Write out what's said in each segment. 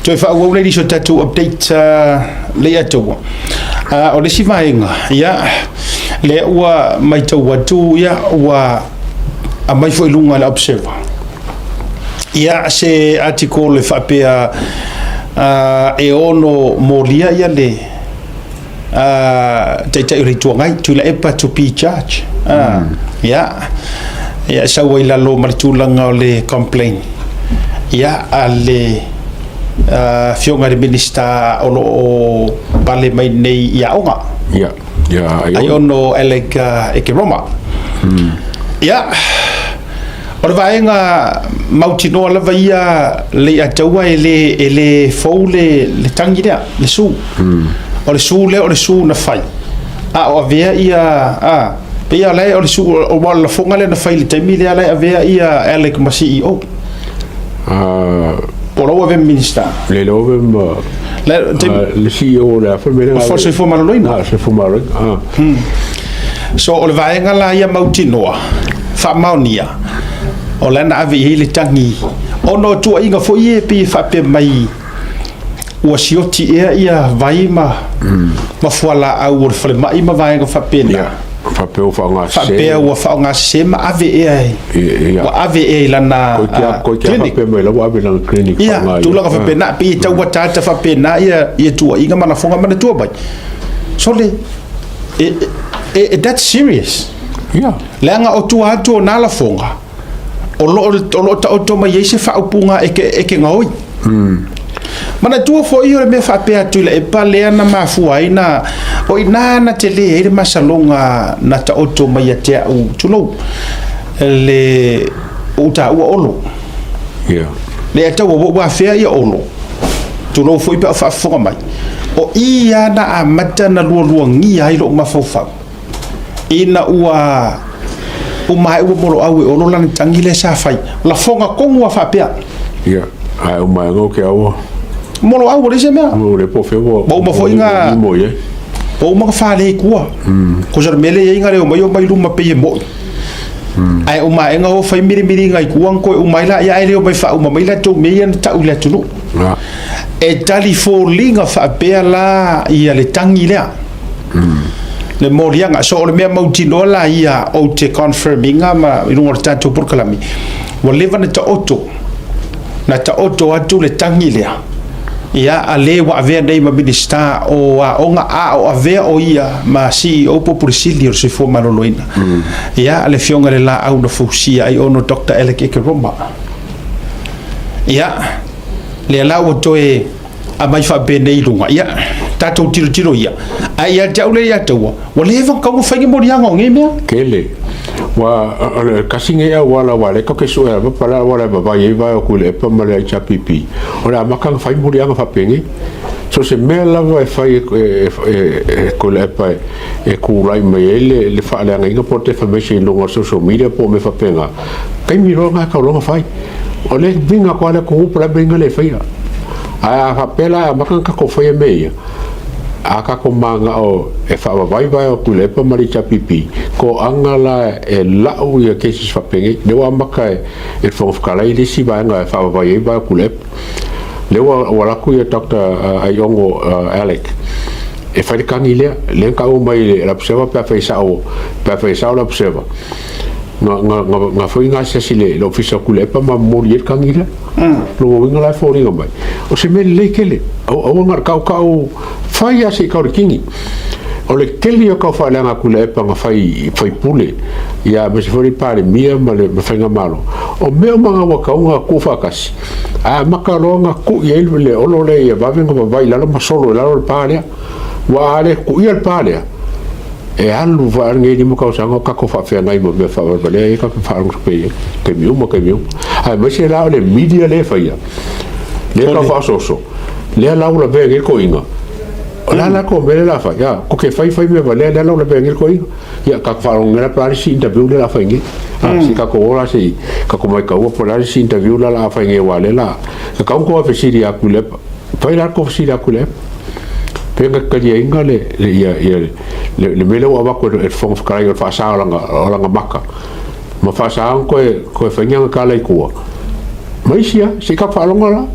Toe faaauau lea i nisi o tatou update Leiataua. O le isi vaega, ia, lea ua matau atu, ia, ua aumai foi i luga e le Observer, ia, se article e faapea e ono molia ia le Taitai o le Itu Agai, Tuilaepa to be charged. Ia, ia, sau ai lalo ma le tulaga o le complaint, ia, a le afioga i le Minisita o lo o pale mai nei i aoga. Ia, ia, Aiono Alec Ekeroma. Ia, o le vaega mautinoa lava ia Leiataua e le fou le tagi lea, le sue. O le sue lea o le sue na fai. A o avea ia, pei o le, o le sue, o le lafoga lea na fai i le taimi lea la e avea ia Alec ma CEO. Po o lau avea Minista. Le love ma le CEO le afa mele. O Soifua Maloloina. Ah, Soifua Maloloina. Ah. So o le vaega la ia mautinoa, faamaonia, o la na ave i ai le tagi, ona o tuuaiga foi e pei e faapea mai ua sioti ea ia vai ma fualaau o le falemai ma vaega faapena. Ia, faapea ua faaaogasese. Faapea ua faaaogasese ma ave ea ua ave ea i lana clinic. Faapea mai la ua ave i lana clinic. Ia, tulaga faapena, pei e tau ataata faapena ia tuuaiga ma lafoga manatua mai. So le, that's serious. Leaga o tua atu o nā lafoga, o lo o taoto mai ai se faaupuga e ke gaoi. Manatua foi o le mea faapea atu i le epa lea na mafua ai na, o i nā na te le ai le masaloga na taoto mai a te au tulou, le o taua Olo. Le ataua ua ua afea ia Olo, tulou foi pe o faafofoga mai. O i ia na amata na lualuagia ai lou mafaufau. Ina ua uma ai ua moloau e Olo lana tagi lea sa fai. Lafoga tonu a faapea. Ia, ai o mai ngo ke aua. Moloau ua leai se mea. O le po fe ua. Ua uma foi mo ia. Ua uma ka fale i kua. Ko sa mele ia inga leo mai o mai luma pe e moi. Ai o maenga o fai mirimiriga i kua koe umai la ia ai leo mai faauma mai la tou mea ia na tau i le atunuu. E tali foliga faapea la ia le tagi lea. Le moliaga. So o le mea mautinoa la ia ou te confirminga ma i luga o le tatou polokalame. Ua leva na taoto. Na taoto atu le tagi lea. Ia, a le ua avea nei ma Minista o Aoga, a o avea o ia ma CEO po Pule Sili o le Soifua Maloloina. Ia, le afioga i le Laau na Fausia Aiono Dr. Alec Ekeroma. Ia, lea la ua toe aumai faapenei i luga. Ia, tatou tilotilo ia. Ae ia te au le ia taua, ua leva ona tatau ona fai ni moliaga o nei mea. Tele. Ua o le kasi nei au ala wa le ka ke sue pa la wala ba vai vai o ku le pa ma le HPP. O le amaka nga fai moliaga faapenei. So se mea lava e fai e ko le pa e kulai mai ai le faaleagaina po o le defamation i luga o social media po o mea faapena. Taimi loa nga ka loga fai. O le vinga ko ale ko upu la vinga le faia. Ae a faapea la amaka nga ko faia me ia. A ka ko manga o e faavavaivai o Tuilaepa ma le HRPP, ko anga la e lau ia cases faapenei. Le ua amaka e le Fofoga Fetalai le isi vaega e faavavai ai vae o Tuilaepa. Le ua laku ia Dr. Aiono Alec e fai le tagi lea, lea na taua mai le Observer pe a fai sao, pe a fai sao le Observer. Na foi nga asiasi le ofisa o Tuilaepa ma momoli ai le tagi lea. Lona uiga la e foliga mai. O se mea lelei tele. Aua na kaukau fai a se i kau le kini. O le tele o kau faaleaga Tuilaepa na fai fai pule. Ia ma se foi le Palemia ma le faigamalo. O mea uma nga ua kauga ku faakasi. A maka loa nga ku i ai le Olo le ia vave nga vavai lalo ma solo i lalo le pā lea. Ua a le ku ia le pā lea. E alu vae nei 5 tausaga o kako faafeagai ma mea faavalevalea ia kako faalogo pe ia. Taimi uma, taimi uma. Ae maise la o le media lea e faia. Lea kau faasoso. Lea la ua lavea nei le toeaina. O le a la tou mea lea la fai? A, ko ke fai fai mea valea lea la ua lavea nei le toeaina. Ia, kako faalogo nei la pe a le isi interview lea la fai nei. A, si kako o la se kako maitaua po o le a le isi interview la la fai nei aua lea la tatau ona tou fesili atu i le fai la tou fesili atu i le pe na taliaina le ia ia le mea lea ua avatu e le Fofoga Fetalai o le faasa o lana maka ma faasa ona toe fai ni ana tala i tua ma isi lava se i tatou faalogo la.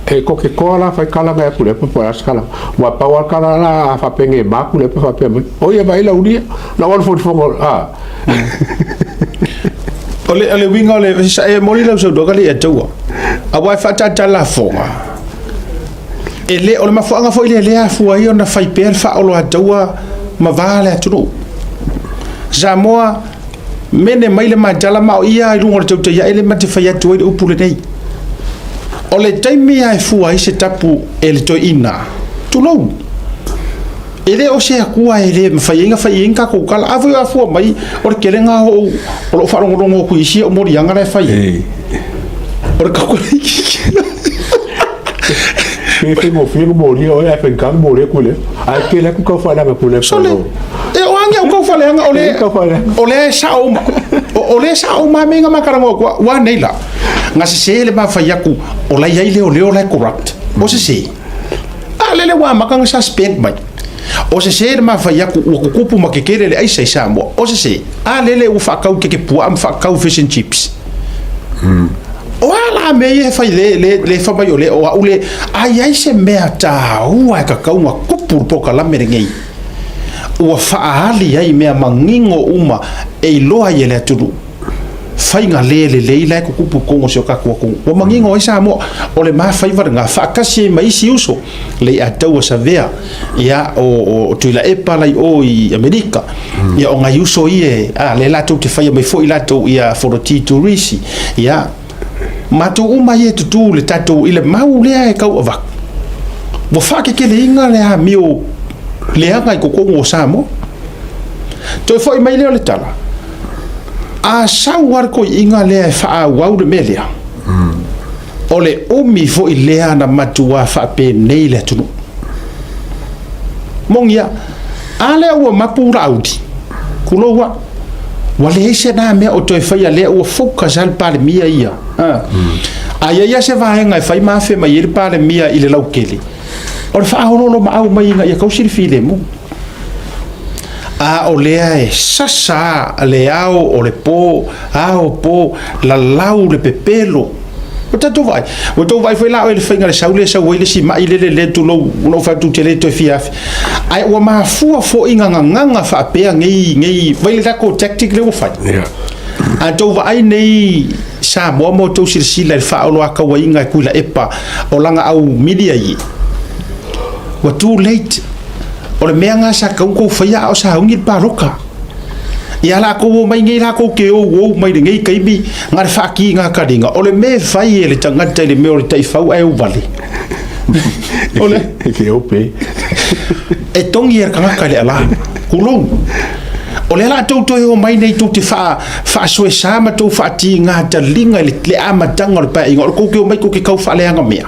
E ko ke koa la fai kala ngai aku lepa po as kala. Ua pau a kala la a faapenge ma aku lepa faapea mai. O ia vai la ulia. Na wal fo fongo a. O le uiga o le e moli lau saunoaga le ia taua. Aua e faatata lafoga. E le o le mafuaaga foi lea lea afua ai ona fai pea le faaoloataua ma va le atunuu. Samoa mene mai le matala ma o ia i luga o le tautaiae le ma te fai atu ai le upu lenei. O le taimi a e fua ai se tapu e le toeaina, tulou, e le o se akua e le mafai ai ona fai ai ni tatou tala. A foi o afua mai o le kelega o o loo faalogologo atu i isi au moliaga la e fai ai. O le Pe fai mo fia mo lia o e fai ka mo lia ku le. Ai ke le ku ka fa la ku le. Sole. E o angi au kau faleaga o le o le sa o o le sa o ma menga makarago ko wa nei la. Nga se se le ma fai aku o la iai le o leo la corrupt. O se se. A lele ua maka nga suspend mai. O se se le ma fai aku ua kukupu ma kekele le aisa i Samoa. O se se. A lele ua whaakau ke ke pua am whaakau fish and chips. O a la me e fai le le le fa mai o le o a ule ai ai se mea tāua e kakaunga kupu po ka lame ngei. Ua whaali ai mea mangingo uma e iloa i ele atunu. Faiga le lelei la e kukupu kongo se o kakua kongo. Ua mangingo ai Samoa o le mafai vale ngā whaakasi e maisi uso le a taua savea ia o tuila epa lai o i Amerika. Ia o ngai uso i e a le latou te whaia mai foi latou ia foroti turisi. Ia matou uma ia tutu le tatou i le mau lea e kau avaku. Ua whaakekele inga le a mio leaga i kokongo o Samoa. Toe foi mai lea o le tala. A sau ar ko inga lea e whaawau le mea lea. O le umi foi lea na matua whaapenei le atunu. Mongia, a lea ua mapu raudi. Kulo ua. Ua le ese nā mea o toe whaia lea ua focus al palemia ia. A ia ia se vaenga e whai mafe mai e le palemia i le laukele. O le whaahololo ma au mai inga ia kausiri file mu. A o lea e sasa le ao o le po, ao po, lalau le pepelo. O tatou vai. O tou vai foi la o le whainga le saule sau le si mai le le le tu lou no fa tu tele toe fiafi. Ai ua mafua fo inga nganga whaapea ngei ngei vai le tako tactic le ua fai. A tou vaai nei Samoa mo tou silasila i le faaoloakauaiga e kuila epa o laga au milia i. Ua too late. O le mea ga sa kau kou faia a o saugi le paloka. Ia lakou o mai nei lakou ke ou ou mai lenei taimi ga le faakiga kaliga. O le mea e fai e le tagata i le mea o le taifau ae ou vale. O le E ke ope. E togi e le tagata i le alā. Kulou. O le la tou toe o mai nei tou te faa faasoesā ma tou faatiga taliga i le amataga o le paeaiga o le kou ke o mai kou ke kau faaleaga mea.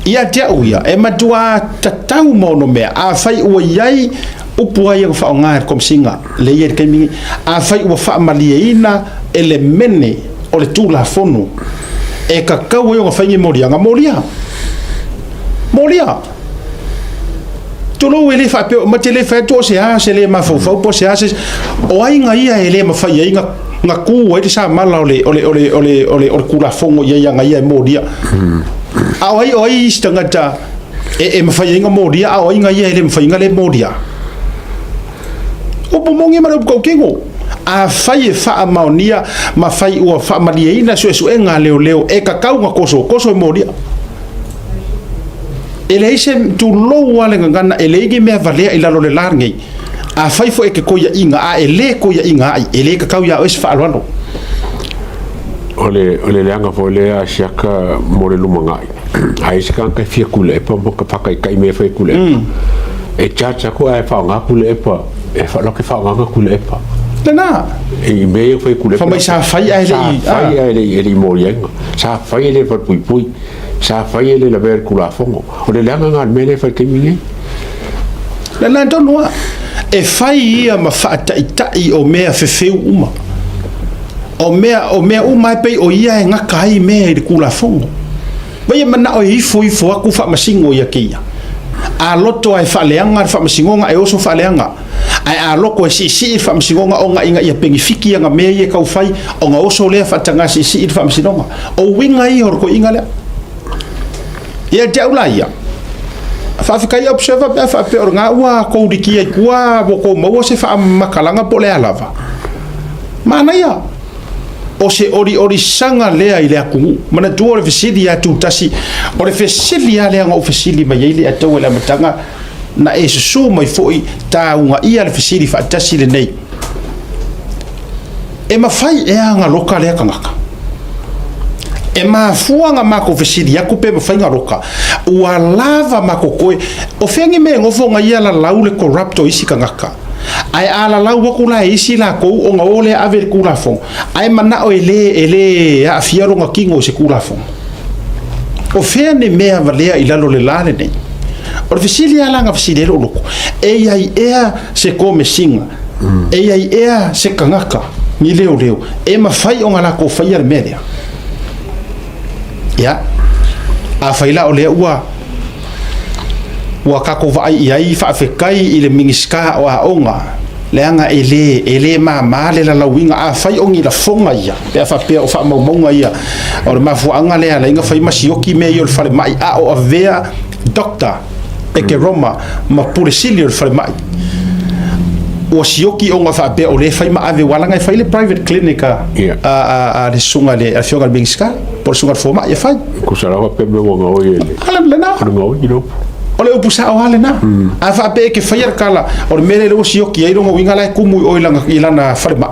Ia te au ia, e matua tatau ma ono mea, a fai ua iai upu ai aga whaonga e komsinga, le ia le kaimingi, a fai ua whaamalieina e le mene o le tūlafono, e kakau ai o ngā whaingi morianga, moria. Moria. Tulou e le whaapeo, ma te le whaatu o se a, se le mafaufau po se a, se, o ai ngā ia e le mawhai ai ngā ngā kū ai le sa mala o le o le o le o le o le o le kulafongo ia ia ngā ia e moria. A o ai o ai isi tangata e mawhai ai ngā moria, a o ai ngā ia e le mawhai ngā le moria. O pomongi ma le upukau kengo. A whai e wha maonia, ma whai ua wha malieina sue sue ngā leo leo, e kakau ngā koso, koso e moria. E le ise tulou ale ngana e le igi mea valea i lalo le larngei. A whai fo e ke koia inga, a e le koia inga ai, e le kakau ia oe se whaaloalo. O le leaga foi lea a siaka mo le lumagai. Ai se kanga fia kule epa mo ka whakai kai me fai kule epa. E chacha ko ai whaonga kule epa. E wha loke whaonga kule epa. Lena, E i mea fai kule epa. Fa mai sa fai ai le Sa fai ai le e le mori ainga. Sa fai e le pui pui. Sa fai e le la ver kula fongo. O le leaga ngā me le fai taimi nei. Lena tonu a. E fai ia ma whaataitai o mea fefeu uma. O mea uma e pei o ia e ngaka ai mea i le kulafongo. Vai e mana o ifo ifo aku whaamasingo ia kia. A loto ai whaaleanga le whaamasingonga e oso whaaleanga. Ai a loko e si si whaamasingonga o nga inga ia pengi fiki nga mea ia kau whai o nga oso lea whaatanga si si whaamasingonga. O winga i horo ko inga lea. Ia te au la ia, faafetai Observer pe a faapea o lena ua tou likia i tua ua tou maua se faamatalaga po o le a lava. Manaia! O se oliolisaga lea i le atunuu. Manatua o le fesili ia Tutasi, o le fesili lava lea na ou fesili mai ai le Ataua i le amataga, na e susu mai foi ta uunaia le fesili faatasi lenei. E mafai ea ona loka lea tagata? E mafua ona matou fesili atu pe mafai ona loka, ua lava matou toe, o fea ni mea e nofo ona ia lalau le corrupt o isi tagata? Ae a lalau atu la e isi latou ona o lea ave i le Tulafono, ae manao e le e le aafia lona tino i se Tulafono. O fea ni mea valea i lalo o le la lenei? O le fesili lava la na fesili ai lou loto, e i ai ea se komesina, e i ai ea se tagata ni leoleo e mafai ona latou faia le mea lea? Ia, afai la o lea ua ua tatou vaai i ai, faafetai i le Minisita o Aoga, leaga e le, e le mama le lalauina, afai o ni lafoga ia, pe a faapea o faamaumauga ia, o le mafuaaga lea e ala ai ona fai ma sioki mea ia o le falemai, a o avea Doctor Ekeroma ma Pule Sili o le falemai, ua sioki ona faapea o lea e fai ma ave, aua leaga e fai le private clinic a, a, a le susuga i le Afioga i le Minisita, po o le susuga i le Fomai e fai. Tusa lava pe mea ua gaoi e le. Ala lena. O le gaoi i le upu. O le upu sao lava lena. A faapea e te faia le tala, o le mea lea ua sioki ai lona uiga la e tumu i o i lana falemai.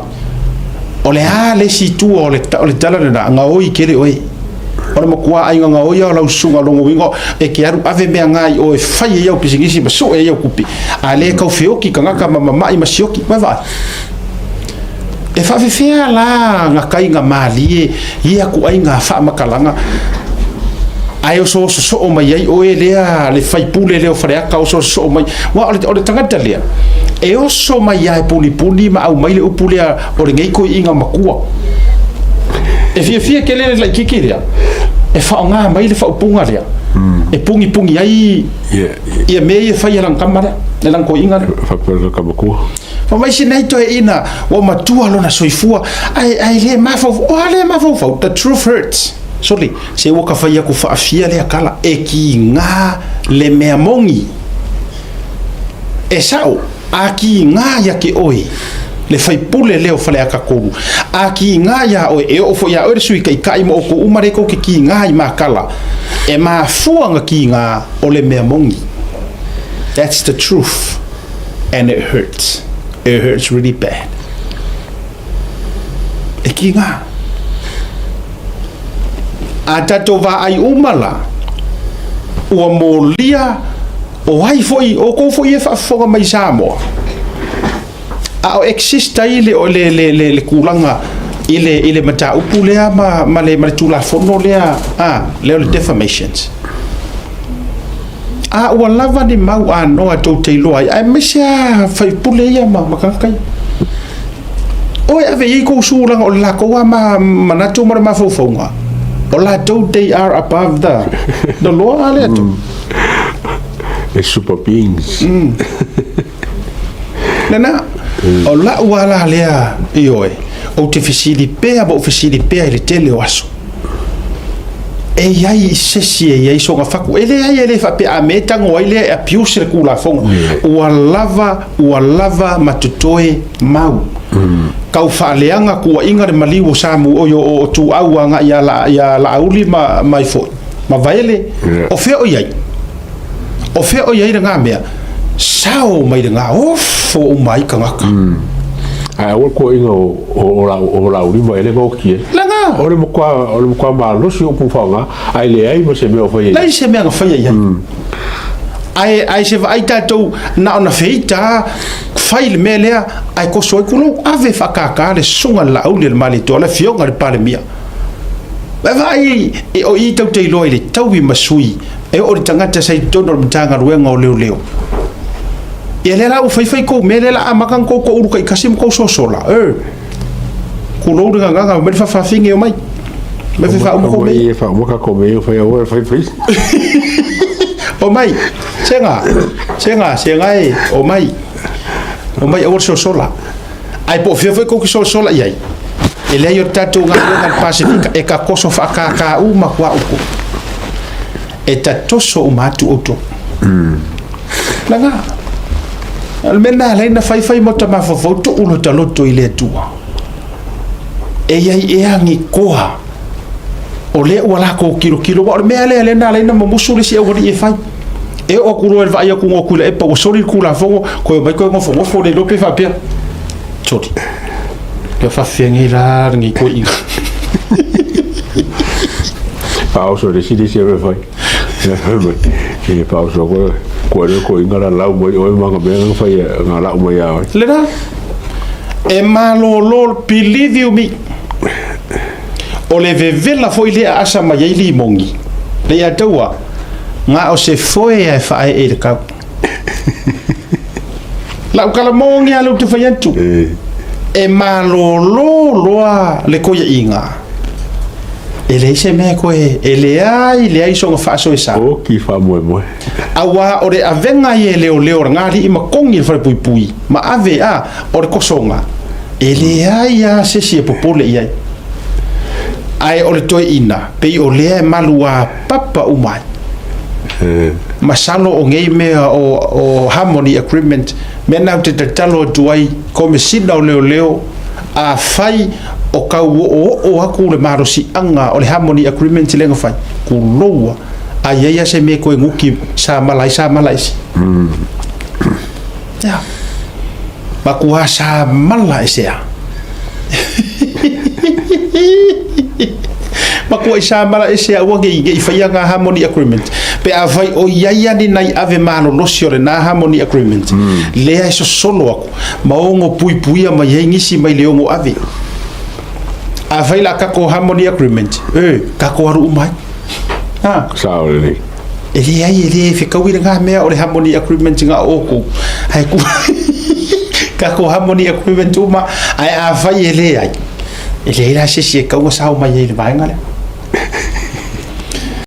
O le a le isi itu o le, o le tala lena, gaoi tele oe. O le matua aiga gaoi lava o lau susuga, lona uiga e te alu ave mea na i o e fai ai au pisinisi ma sue ai au tupe. A lea e tau feoti tagata ma mamai ma sioki. Vaai vaai. E faafefea la na taiga malie ia kuaiga faamatalaga ae osooso soo mai ai oe lea le faipule lea o Faleata osooso soo mai aua o le tagata lea e oso mai lava e punipuni ma aumai le upu lea o lenei toeaiina matua. E fiafia tele le laitiiti lea e faaaoga mai le faaupuga lea e punipuni ai ia mea ia e fai e lana tama lea, e lana toeaina lea. Faapea le tama matua. Fai mai si nei toeaina ua matua lona soifua ae ae le mafaufau. O a le mafaufau? The truth hurts. Sole, se ua ka fai aku faafia lea tala e kiga le mea moni. E sao, a kiga ia te oe le faipule lea o Faleata 3, a kiga ia oe, e oo foi ia oe le sui taitai ma outou uma lea tou te kiga i makala, e mafua ona kiga o le mea moni. That's the truth. And it hurts. It hurts really bad. E kiga. A tatou vaai uma la, ua molia o ai foi, o kou foi e faafofoga mai Samoa, a o exist ai le, le, le, le, le tulaga i le, i le mataupu lea ma, ma, le, ma le tulafono lea, a, lea o le defamations. A ua lava ni mau anoa tou te iloa ai, aemaise lava faipule ia ma, ma tagata ia. O e ave i ai kou sulaga o le latou lava manatu ma le mafaufauga, o latou they are above the, the law a le atu. The super beings. Lena, o lau lava la lea, ioe, ou te fesili pea ma ou fesili pea i le tele o aso. E i ai se isi e i ai sona fatu. E leai, e le faapea a mea e tago ai lea e abuse le Tulafono. Ua lava, ua lava ma totoe mau. Tau faaleaga tuuaiga le maliu o Samu, oi, o, o Tuau agai ia, la, ia Laauli ma, ma ai foi, ma Vaele. O fea o i ai? O fea o i ai lena mea? Sao mai lena, ofo uma ai tagata. Ae aua le tuuaiga o Laauli ma Vaele na oti ai. Lena! O le matua, o le matua malosi o upu faaaoga, ae leai ma se mea o faia i ai. Leai se mea na faia i ai. Ae, ae se vaai tatou na ona feita lava, fai le mea lea, ae toso ai kulou, ave faakākā le susuga i le Laauli a le Malietoa, le Afioga i le Palemia. Vaai, o i tou te iloa i le taui ma sui e oo i le tagata sa i totonu o le Matagaluega o Leoleo. Ia lea la ua faifai kou mea lea la amata ona tou toulu taitasi ma tou sosola. E, kulou le gagaga mai le faafafine omai. Mai fe faauma kou mea. E faauma ka kou mea fai aua fai fai. Omai. Sega. Sega, sega e omai. Omai aua le sosola. Ae po o fea foi kou te sosola i ai. E leai o le tatou galuega i le Pasefika e takoso faakākā uma atu a outou. E tatoso uma atu outou. Laga. O le mea lena e ala ai ona faifai ma ota mafaufau, tuu lota loto i le Atua. E i ai ea ni koa o lea ua lakou kilokilo, aua o le mea lea lea na ala ai ona mumusu le isi aualii e fai. E oo atu loa i le vaai atu o Tuilaepa ua soli le Tulafono, toe omai toe nofonofo le iloa pe faapea. Soli. Pe faafefea nei la lenei toeaina. Faaoso le isi le isi e fai. E faaoso koe koe le koinga la lau mai oe ma nga mea nga fai nga lau mai ia oe. Lena. E malolo, believe you me. O le vevela foi lea aasa mai ai limogi, le ia taua, na o se foe e faaee i le kau. Lau kalamogi lava lea ou te fai atu, e malolo loa le koiaiga, e leai se mea e toe, e leai leai sona faasoesa. Oki faamoemoe. Aua o le avega ia e leoleo lena alii ma togi i le falepuipui, ma ave a, o le tosoga, e leai lava se isi e popole i ai. Ae o le toeaina, pei o lea e maluapapa uma ai. Masalo o nei mea o harmony agreement, mea na ou te tatalo atu ai, Komesina o Leoleo, afai o tau oooo atu le malosiaga o le harmony agreement lea na fai, tuloua, a i ai lava se mea e toe nuki sa mala ai sa mala ese. Ia. Matua sa mala ese a. Matua i sa mala ese a ua nei nei faia ngā harmony agreement. Pe a fai o iai ani nai ave malolosi o lena harmony agreement. Lea e sosolo aku ma ono puipuia mai ai nisi mai le ono ave. A fai la kako harmony agreement, e, kako aru uma ai. Ha. Sao lelei. E leai, e le fekaui lena mea o le harmony agreement nga o oukou. Ae ku kako harmony agreement uma, ae afai e leai, e leai la se isi e kau na sao mai ai i le vaega lea.